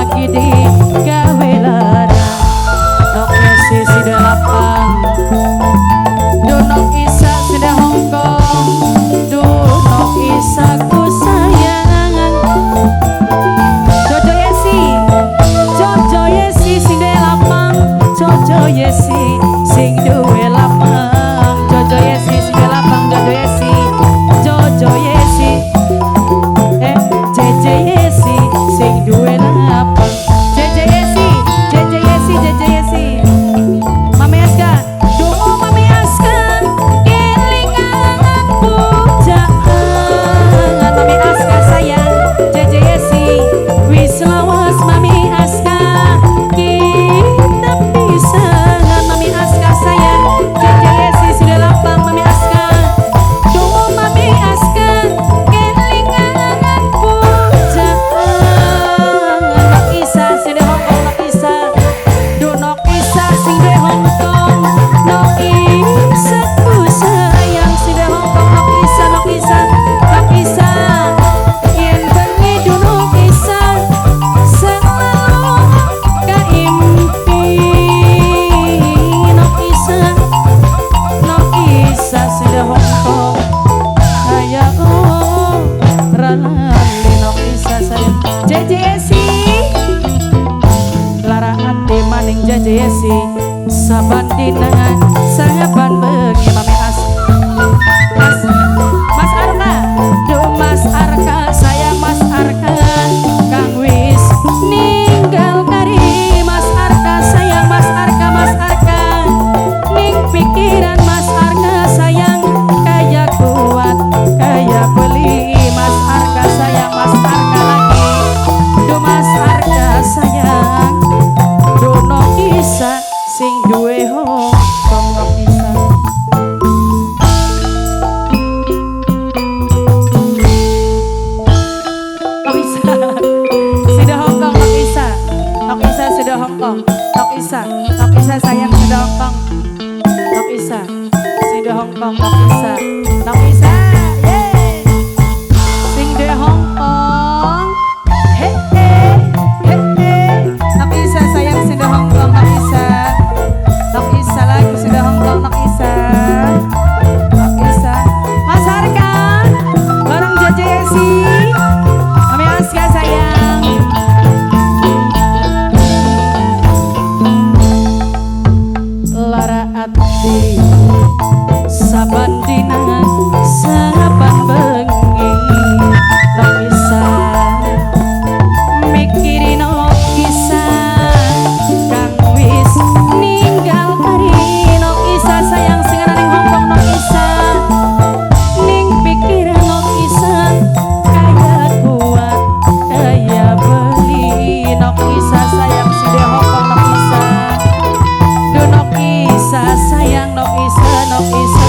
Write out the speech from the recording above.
lagi di gawe lara. Nok Yesi sida lapang, duh Nok Isa sida Hongkong, duh Nok Isa ku sayang. Jojo Yesi, Jojo Yesi sing duwe lapang, Jojo Yesi sing duwe lapang, Jojo Yesi sing duwe lapang, Jojo Yesi, Jojo Yesi, Jeje Yesi sing duwe lapang, Jeje Yesi, Jeje Yesi, Jeje Yesi. Mami Aska, duh Mami Aska, kelingan pujaan. Mami Aska sayang, Jeje Yesi, wis lawas Mami Aska, kita pisangan. Mami Aska sayang, Jeje Yesi sudah lapang Mami Aska, duh Mami Aska, kelingan pujaan. Nok Isa sudah Hongkong, Nok Isa, duh Nok Isa sing duwe Hongkong, Nok Isa ku sayang sing duwe Hongkong, Nok Isa, Nok Isa, Nok Isa. Yen bengi duh Nok Isa selalu kaimpi. Nok Isa, Nok Isa sing duwe Hongkong, kaya ora lali Nok Isa sayang. Jeje Yesi, lara ati maning Jeje Yesi, saban dina saban bengi. Mami As, Mas, Mas Arka, duh Mas Arka sayang Mas Arka, kang wis ninggal kari. Mas Arka sayang Mas Arka, Mas Arka, ning pikiran Mas Arka sayang, kaya kuat kaya beli. Mas Arka sayang Mas Arka lagi, duh Mas Arka sayang, duh Nok Isa sing duwe Hongkong, Nok Isa. Nok Isa sudah Hongkong, Nok Isa, Nok Isa sudah Hongkong, Nok Isa, Nok Isa sayang sudah Hongkong, Nok Isa sudah Hongkong, Nok Isa, Nok Isa, yeay, sing duwe Hongkong, he he he he. Nok Isa sayang sudah Hongkong, Nok Isa, Nok Isa lagi sudah Hongkong, Nok Isa, Nok Isa. Mas Arka bareng Jeje Yesi, Mami Aska sayang. Lara ati saban dina saban bengi, Nok Isa mikirin Nok Isa kang wis ninggal kari. Nok Isa sayang sing ana ning Hongkong, Nok Isa, ning pikiran Nok Isa kaya kuat kaya beli. Nok Isa sayang sing di Hongkong, Nok Isa, duh Nok Isa sayang, Nok Isa, Nok Isa.